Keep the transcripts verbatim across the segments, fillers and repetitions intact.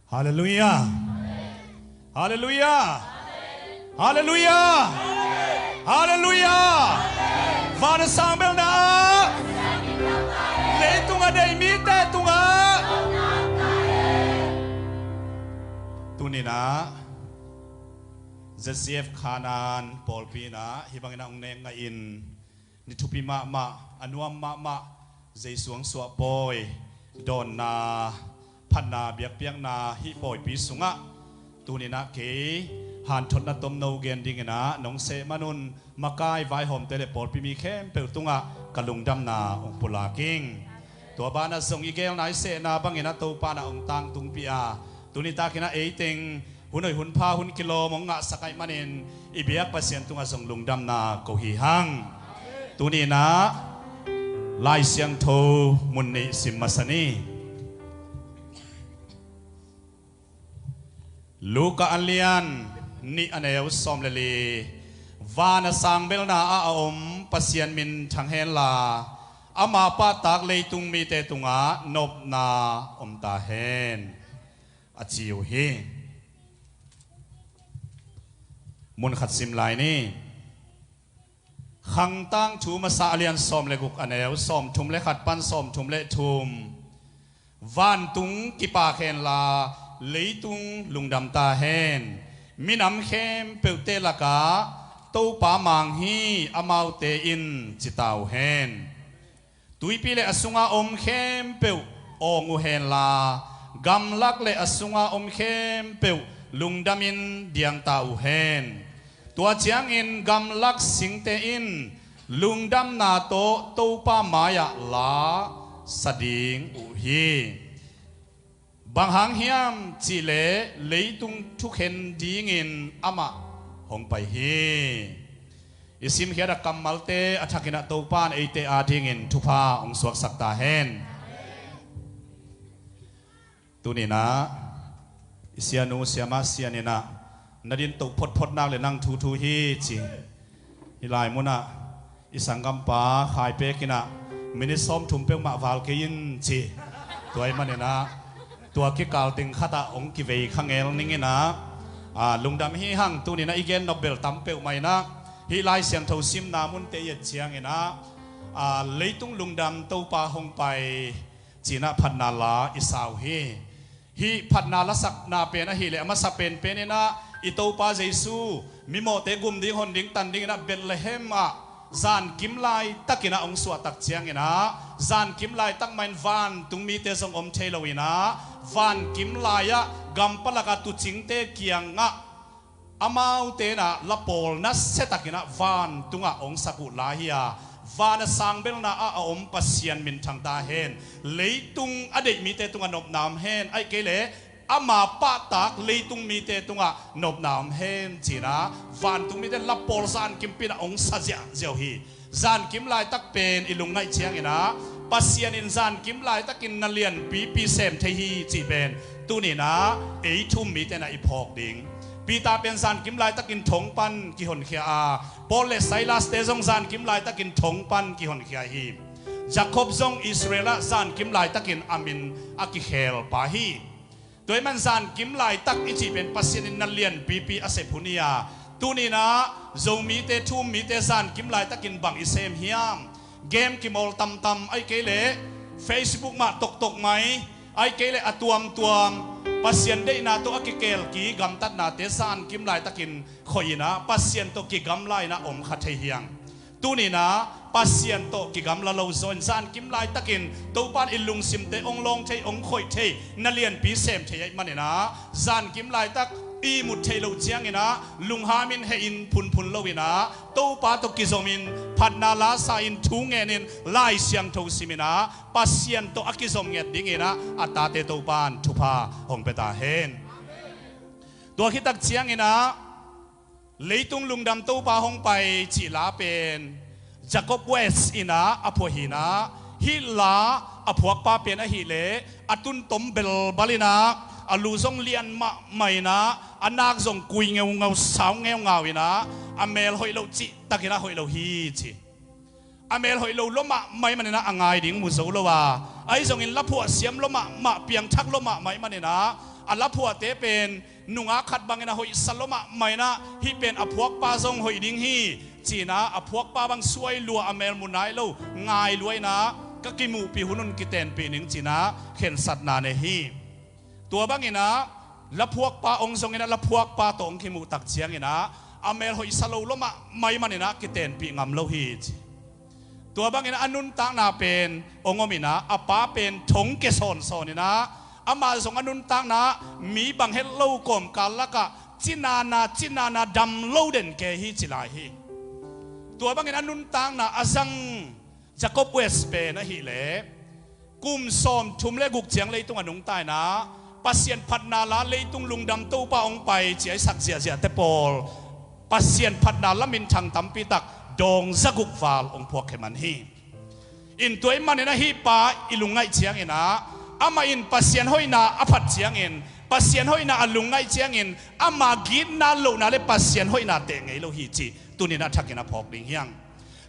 Halleluiah. Halleluiah. Halleluiah. Halleluiah. Van a sang belna ah leitung a deih mite tungah tuninah Z C F Khanan pawlpi inah hih bangin a hong nek ngahin ni thupi mahmah, a nuam mahmah, Jesu hong suah pawi dawnna, phatna biakpiakna hih pawipi sungah tuninah kei hanthotna tomno gen dinginah nong seh manun makai vaihawmte le pawlpi mi khempeuh tungah ka lungdamna hong pulak ing. Tua banah zong i gelna i sehna banginah Topa na hong tangtungpih a, tunitakinah eiteng hun hoih hun pha hun kilawm hong ngahsak ahih manin i biak Pasian tungah zong lungdamna ko hi hang. Tuninah Lai Siangtho mun nih sim masa ni. Luka a lian nih a neu sawm le li. Van a sang belna ah a om Pasian min thang henla, ama pahtak leitung mite tungah nopna om ta hen, a ci uh hi. Mun khat sim lai ni. Khangtang thu masa a lian sawm le guk a neu sawm thum le khat pan sawm thum le thum. Vantung kipak henla leitung lungdam ta hen. Minam khempeuhte lakah Topa mang hi, amaute in ci ta uh hen. Tuipi le a sunga om khempeuh awng uh henla, gamlak le a sunga om khempeuh lungdamin diang ta uh hen. Tua ciangin gamlak singte in lungdamna tawh Topa mai-ah la sa ding uh hi. Bang hang hiam cihleh leitung thukhen dingin amah hong pai hi. I simkhiat a kammalte a thakinah Topa in eite adingin thupha hong suaksak ta hen. Tuninah i sianu siamah sianinah na din toh photphot nak le nang thuthu hi ci. Hih lai munah i sanggampa khai pekinah minit sawmthum peuhmah val kei in ci. Tua ahih maninah tua kikal ting khatah hong kivei kha ngel ninginah, a, lungdam hi hang. Tuninah i gen nop bel tam peuhmah inah hih Lai Siangtho simna munte i et cianginah, a, leitung lungdam Topa hong pai cinah phatna la i sa uh hi. Hih phatna lasakna pen ahileh a masa penpen inah i Topa Jesu mimawhte gum ding hon ding tan dinginah Bethlehem ah zankim laitakinah hong suahtak cianginah zankim laitak mah in vantung mite zong om thei loinah vankim lai-ah gampalakah tuucingte kiangah amaute inah lapawl nasiatakinah vantungah hong sak uh la hi a, van a sang belna ah a om Pasian minthang ta hen. Leitung a deih mite tungah nopna om hen, ahih kei leh ama pahtak leitung mite tungah nopna om hen cinah vantung mite lapawl zankimpinah hong sa ziahziah uh hi. Zankim laitak pen i lungngaih cianginah Pasian in zankim laitakin na lianpipi sem thei hi cih pen tuninah ei thu-um mite inah i phawk ding. Peter pen zankim laitakin thong pan kihonkhia a, Paul le Silas-te zong zankim laitakin thong pan kihonkhia hi. Jacob zong Israel ah zankim laitakin a min a kikhel pa hi. Tua ahih man zankim laitak i cih pen Pasian in na lianpipi a sep hun hi a, tuninah Zomite thu-um mite zankim laitakin bang i sem hiam? Game kimawl tamtam, ahih kei leh Facebook mah toktok mai, ahih kei leh a tuamtuam Pasian deihna tawh a kikelki gamtatnate zankim laitakin khoih inah Pasian tawh kigamla inah om kha thei hiang. Tuninah Pasian tawh kigamla lo zaw in zankim laitakin Topa in i lungsimte hong lawng thei, hong khoih thei, na lianpi sem thei ahih maninah zankim laitak ihmut theih loh cianginah lunghamin hehin phunphun loinah Topa tawh kizomin phatna la sa-in thu ngenin Lai Siangtho siminah Pasian tawh a kizom ngiat dinginah a tate Topa in thupha hong pia ta hen. Tua khit tak cianginah leitung lungdam Topa hong pai cih la pen Jacob West inah a phuah hinah, hih la a phuakpa pen ahileh a tuntom belbal inah a lu zong lian mahmah inah a nak zong kui ngeungau sau ngeungau inah a mel hoih loh cihtakinah hoih lo hi ci. A mel hoih lo lua mahmah ahih maninah a ngai ding mu zo lo a, ahi zongin laphuah siam lua mahmah, piangthak lua mahmah ahih maninah a laphuahte pen nungak khat bangin a hoihsa lua mahmah inah, hih pen a phuakpa zong hoih ding hi ci-inah, a phuakpa bang suai lua, a mel mu nai lo ngai lua inah, ka kimuhpih hun un kitenpih ning ci-inah khensatna nei hi. Tua banginah laphuakpa hong zong inah, laphuakpa tawh hong kimuh tak cianginah a mel hoihsa lo lua mahmah ahih maninah kitenpih ngam lo hi ci. Tua bangin a nuntakna pen hong om inah, a pa pen thong ke sawnsawn inah, amah zong a nuntakna mi bang het lo kawmkal lakah cinana, cinana dam lo den ke hi ci lai hi. Tua bangin a nuntakna a zang Jacob West pen ahileh kum sawmthum le guk ciang leitung a nungta inah, Pasian phatna la leitung lungdam Topa hong pai ci-a i sak ziahziahte pawl, Pasian phatna la minthang tampi tak dawng zaguk val hong phuak khe man hi. In tua ahih manin ahih pa i lungngaih cianginah, amah in Pasian hoihna a phat ciangin, Pasian hoihna a lungngaih ciangin, ama gitna lohna le Pasian hoihna teh ngei lo hi cih tuninah thakin a phawk ding hi hang.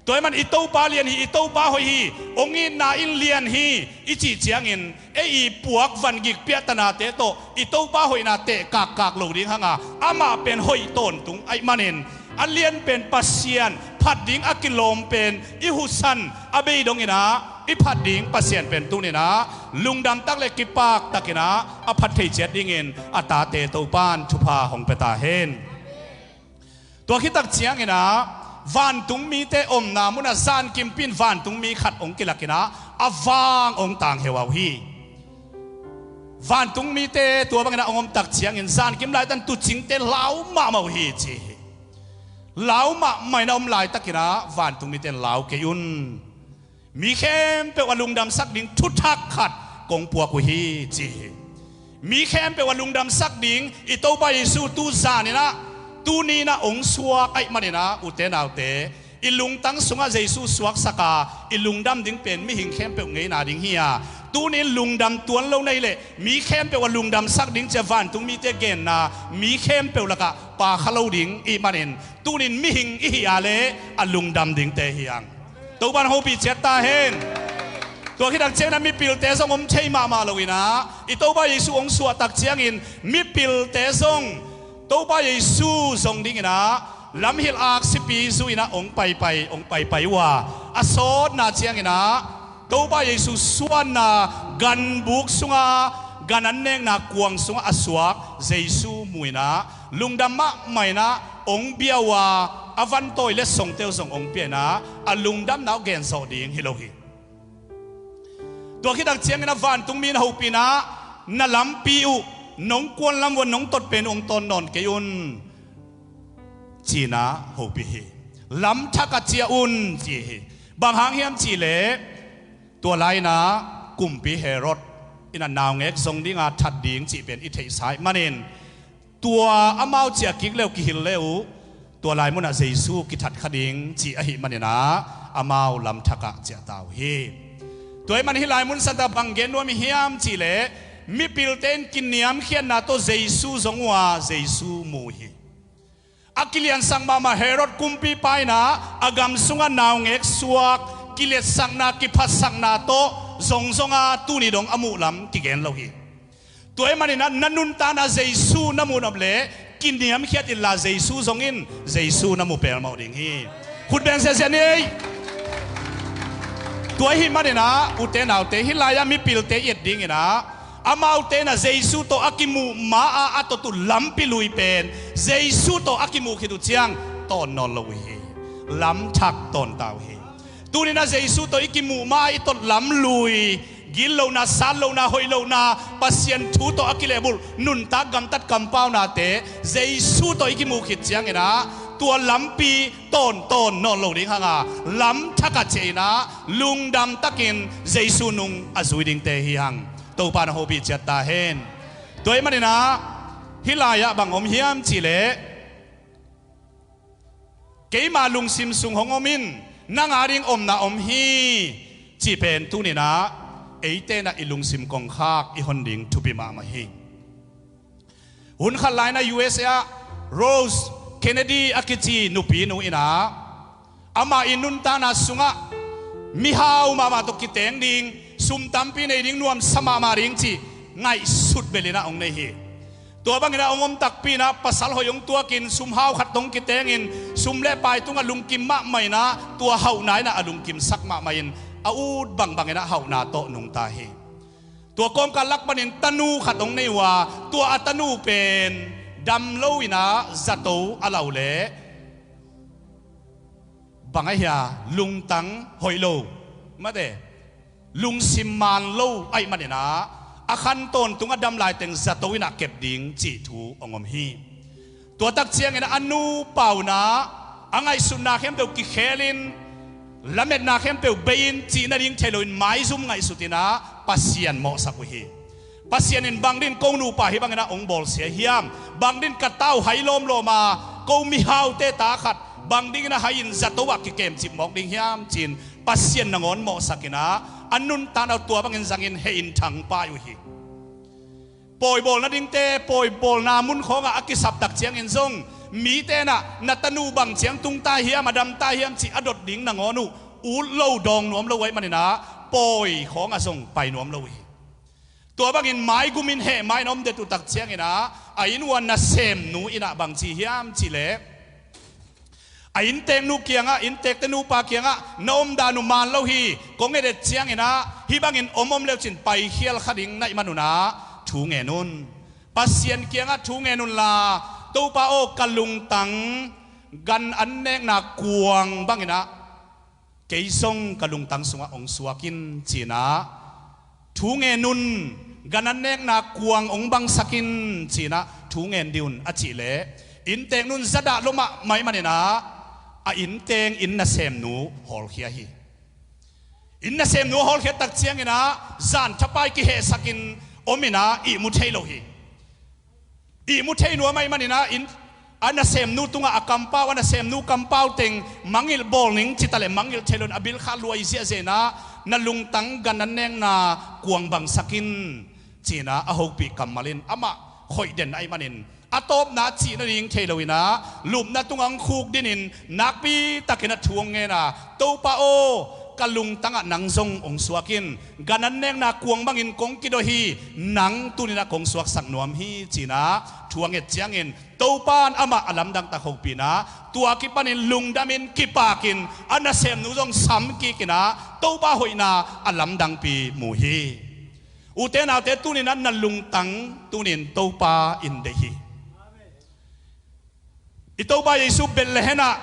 Tua ahih man i Topa lian hi, i Topa hoih hi, hong itna in lian hi i cih ciangin, ei i puak van gik piahtanate tawh i Topa hoihna teh kakkak lo ding hanga, amah pen hoih tawntung ahih manin a lian pen Pasian phat ding a kilawm pen i husan a bei donginah, i phat ding Pasian pen tuninah lungdam tak le kipak takinah a phat thei ciat dingin a tate Topan thupha hong pia ta hen. Tua khit tak cianginah vantung mite omna munah zankimpi in vantung mi khat hong kilakinah a vang hong tang heu uh hi. Vantung mite tua banginah hong om tak ciangin zankim laitan tuucingte lau mahmah uh hi ci hi. Lau mahmah inah om laitakinah vantung mite in lau kei un. Mi khempeuh a lungdamsak ding thuthak khat kong puak uh hi ci hi. Mi khempeuh a lungdamsak ding i Topa Jesu tu zaninah, tuni inah hong suak ahih maninah ute naute, i lungtang sungah Jesu suaksaka i lungdam ding pen mihing khempeuh ngeina ding hi-a, tuni in lungdam tuan lo na hih leh mi khempeuh a lungdamsak ding ci-a vantung mite genna mi khempeuh lakah pha kha lo ding ihih manin tunin mihing i hih a leh a lungdam dingte hi hang. Topan hopih ciat ta hen. Tua khit tak ciangin a mipilte zong om thei mahmah lo inah, i Topa Jesu hong suah tak ciangin mipilte zong Topa Jesu zong dinginah lamhilh aksipi zu inah hong paipai, hong paipai uh a, a sawtna cianginah Topa Jesu suanna ganbuk sunga, gan an nekna kuang sungah a suak Jesu mu inah lungdam mahmah inah hong bia uh a, a vantawi le songte uh zong hong pia inah a lungdamna uh genzawh ding hi lo hi. Tua khit tak ciangin a vantung mi in a hopih inah, na lampi uh, nong kuan lam uh a nong tot pen uh hong tawn nawn kei un, ci-inah hopih hi. Lamthak ah ciah un ci hi. Bang hang hiam cihleh tua lai inah Kumpi Herod in a naungek zong dinga that ding cih pen i theihsa ahih manin, tua amau ciah kik le uh, kihilh le uh, tua lai munah Jesu kithat kha ding cih ahih maninah amau lamthak ah ciah ta uh hi. Tua ahih man hih lai mun santa bang gen nuam i hiam cihleh, mipilte in kiniamkhiatna tawh Jesu zong uh a, Jesu mu uh hi. A kiliansak mahmah Herod kumpipa inah a gam sungah naungek suak, kiliatsakna, kiphatsakna tawh zongzong a, tuni dong a muh lam kigen lo hi. Tua ahih maninah na nuntakna Jesu na muh nop leh kiniamkhiat inla Jesu zong in, Jesu na mu pelmawh ding hi. Khut beng ziahziah ni. Tua ahih maninah ute naute, hih lai-ah mipilte i et dinginah amaute inah Jesu tawh a kimuh ma-a a tot uh lampi lui pen Jesu tawh a kimuh khit uh ciang tawn nawn lo uh hi. Lamthak tawn ta uh hi. Tuninah Jesu tawh i kimuh ma-a i tot lam lui, gitlohna, satlohna, hoihlohna, Pasian thu tawh a kilehbulh nuntak gamtat kampaunate Jesu tawh i kimuh khit cianginah tua lampi tawn, tawn nawn lo ding hanga, lamthak ah ciah inah lungdam takin Jesu nung a zui dingte hi hang. Topa na hopih ciat ta hen. Tua ahih maninah hih lai-ah bang om hiam cihleh, keima lungsim sung hong om in, nang a ding omna om hi cih pen tuninah eite inah i lungsim kongkhak i hon ding thupi mahmah hi. Hun khat lai inah U S A ah Rose Kennedy a kici nupinu inah, amah i nuntakna sungah mihau mahmah tawh kiteng ding, sum tampi nei ding, nuamsa mahmah ding cih ngaihsut bel inah hong nei hi. Tua bangin ah hong om takpi in ah pasal hoih hong tuakin sumhau khat hong kitengin sum le pai tungah lungkim mahmah in ah tua hauhna in ah a lungkimsak mahmah in a ut bangbang in ah hauhna tawh nungta hi. Tua kawmkal lak panin tanu khat hong nei uh a, tua a tanu pen dam lo in ah zato a lau leh bang ahi a, lungtang hoih lo, mate, lungsim maan lo ahih manin ah a khan tawntungah dam laiteng zato in ah kep ding cih thu hong om hi. Tua tak ciangin a nupa un ah a ngaihsutna khempeuh kikhelin lametna khempeuh bei-in cih nading thei loin maizum ngaihsut in ah Pasian mawhsak uh hi. Pasian in bang dingin ko nupa hih bangin ah hong bawlsia hiam? Bang dingin ka ta uh hai lawmlawm a, ko mihaute ta khat bang dingin ah hai-in zato ah kikemcip mawk ding hiam ci-in Pasian nangawn mawhsak in ah a nuntakna uh tua bangin zangin heh in thangpai uh hi. Pawi bawl nadingte, pawi bawlna mun khawngah a kisap tak ciangin zong mite in ah na tanu bang ciang tung ta hiam, a dam ta hiam cih a dot ding nangawn uh ut lo, dawng nuam lo ahih manin ah pawi khawngah zong pai nuam lo uh hi. Tua bangin maigum in heh ma-in om det uh tak ciangin ah a inn uh a nasemnu in ah bang ci hiam cih leh, a innteknu kiangah, inntekte nupa kiangah, na omdan uh maan lo hi, kong et et ciangin ah hih bangin om om leu cin paikhial kha ding na hih man un ah thu ngen un. Pasian kiangah thu ngen unla, Topa aw, ka lungtang gan an nekna kuang bangin ah kei zong ka lungtang sungah hong suak in ci-in ah thu ngen un. Gan an nekna kuang hong bangsak in ci-in ah thu ngen dih un a cih leh, innteknu in zadah lo mahmah ahih manin ah a innteng inn nasemnu hawlkhia hi. Inn nasemnu a hawlkhiat tak ciangin ah zan thapai kihehsak in om in ah ihmu thei lo hi. Ihmu thei nuam ahih manin ah inn, a nasemnu tungah a kampau, a nasemnu kampau teng mangngilh bawl ning ci ta leh mangngilh thei lo in a bilkha luai ziahziah in ah na lungtang gan an nekna kuang bangsak in ci-in ah a hopih kammal in amah khoih den ahih manin a tawpna cih nading thei lo in ah lupna tungah hong khukdin in nakpi takin ah thu hong ngen a, Topa aw, ka lungtangah nang zong hong suak in. Gan an nekna kuang bangin kong kidawh hi, nang tuni-in ah kong suaksak nuam hi ci-in ah thu a nget ciangin Topa in amah a lamdang tak hopih in ah tua kipanin lungdamin kipakin a nasemnu zong samkik in ah Topa hoihna a lamdangpi mu hi. Ute naute, tuni-in ah na lungtang tuni-in Topa in deih hi. I Topa Jesu Bethlehem ah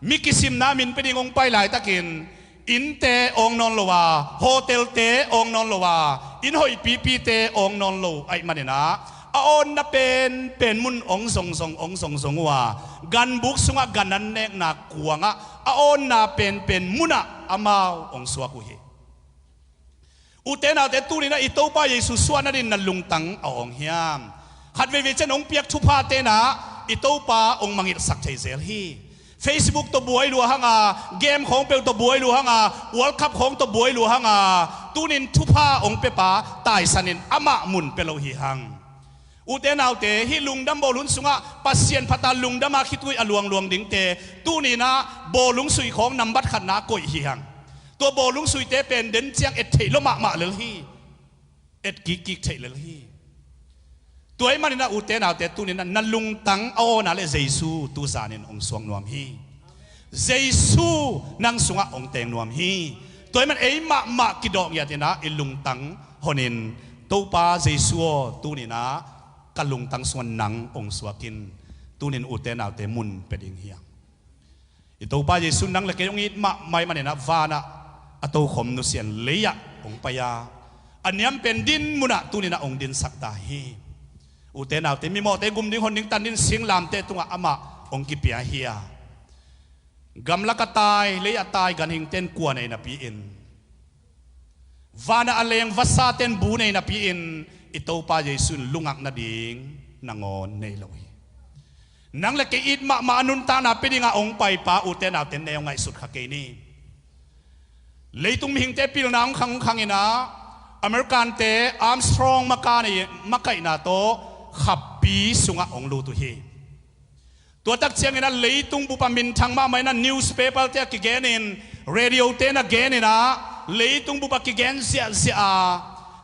mi kisimna min pia ding hong pai laitakin innte awng nawn lo a, hotelte awng nawn lo a, inn hoihpipite awng nawn lo ahih manin ah a awnna penpen mun hong zongzong, hong zongzong uh a, ganbuk sungah gan an nekna kuangah a awnna penpen munah amau hong suak uh hi. Ute naute, tuni-in ah i Topa Jesu suahna dingin na lungtang a awng hiam? Khat veivei ciang hong piak thuphate in ah i Topa hong mangngilhsak thei zel hi. Facebook tawh buai lua hang a, game khawng peuh tawh buai lua hang a, World Cup khawng tawh buai lua hang a, tuni-in thupha hong piapa taisan in amah mun pia lo hi hang. Ute naute, hih lungdam bawlung sungah Pasian phat a lungdam a khitui a luangluang dingte tuni-in ah bawlung sui khawng nambat khatna ah koih hi hang. Tua bawlung suite pen den ciang et theih lo mahmah lel hi. Et kikkik theih lel hi. Tua ahih manin ah ute naute, tuni-in ah na lungtang a awna leh Jesu tu zanin hong suak nuam hi. Jesu nang sungah hong teng nuam hi. Tua ahih man ei mahmah kidawh ngiat in ah i lungtang honin, Topa Jesu aw, tuni-in ah ka lungtang sungah nang hong suak in. Tuni-in ute naute mun pia ding hi hang. I Topa Jesu nang le kei hong it mahmah ahih manin ah vanah a tokhom nusia in lei-ah hong pai a, a niam pen din munah tuni-in ah hong dinsak ta hi. Ute naute, mimawhte gum ding, hon ding, tan ding singlamteh tungah amah hong kipia hi a, gamlak a tai, lei a tai ganhingte in kua nei napi-in, vanah a leng vasate'n bu nei napi-in, i Topa Jesu in lungak nading nangawn nei lo hi. Nang le kei it mahmah a nuntakna pia dinga hong paipa, ute naute, neu ngaihsut kha kei ni. Leitung mihingte pilna hong khang, hong khang in ah, Americante Armstrong makaihna tawh khappi sungah hong lut uh hi. Tua tak ciangin ah leitung bup a minthang mahmah in ah newspaperte a kigen in, radiote in a gen in ah, leitung bup a kigen ziahziah a,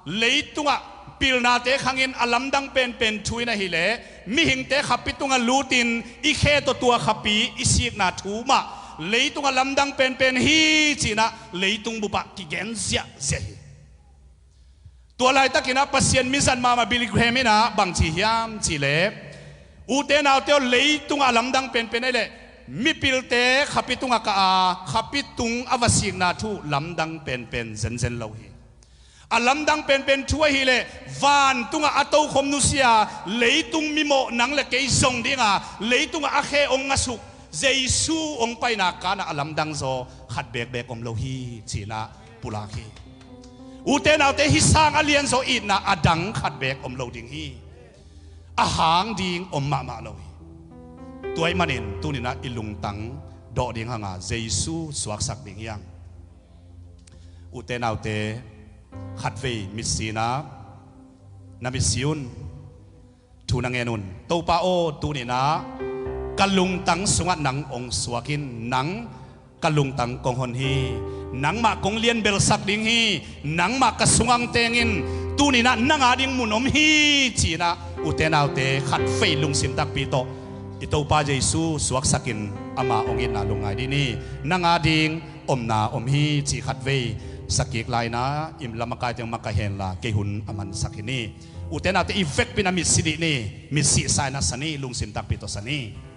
leitungah pilnate khangin a lamdang penpen thu in ahileh mihingte khapi tungah lutin i khe tawh tua khapi i sikna thu mah leitung a lamdang penpen hi cinah leitung bupah kigen ziahziah hi. Tua laitakinah Pasian mizat mahmah Billy Graham inah bangci hiam cihleh ute naute aw leitungah a lamdang penpen ahileh mipilte khapi tungah kah a khapi tung a va sikna thu lamdang penpen zenzen lo hi. A lamdang penpen thu ahileh vantungah a tokhom nusia leitung mimawh nang le kei zong dinga leitungah a khe ong ngasuk Jesu ong paina kanah a lamdang zaw khat bekbek om lo hi cinah pulak hi. Ute naute hi sang a lianzaw itna a dang khat bek om lo ding hi. A hang ding om mahmah lo hi. Tua ahih manin tuninah i lungtang dawh ding hanga Jesu suaksak ding hiang. Ute naute khatvei mitsinah na mitsi un. Thu na ngen un. Topa aw tuninah ka lungtang sungah nang ong suak in nang ka lungtang kong hon hi. Nangmah kong lianbelsak ding hi. Nangmah ka sungah ong tengin tuninah nang a ding mun om hi cinah ute naute khatvei lungsim takpi tawh i Topa Jesu suaksakin ama ong itna lungngai dih ni. Nang a ding omna om hi cih khatvei sakik laina im lamakaite ong makaih henla kei hun a mansak hi ni. Ute naute i vekpin a mitsi dih ni. Mitsi saina sa ni lungsim takpi tawh sa ni.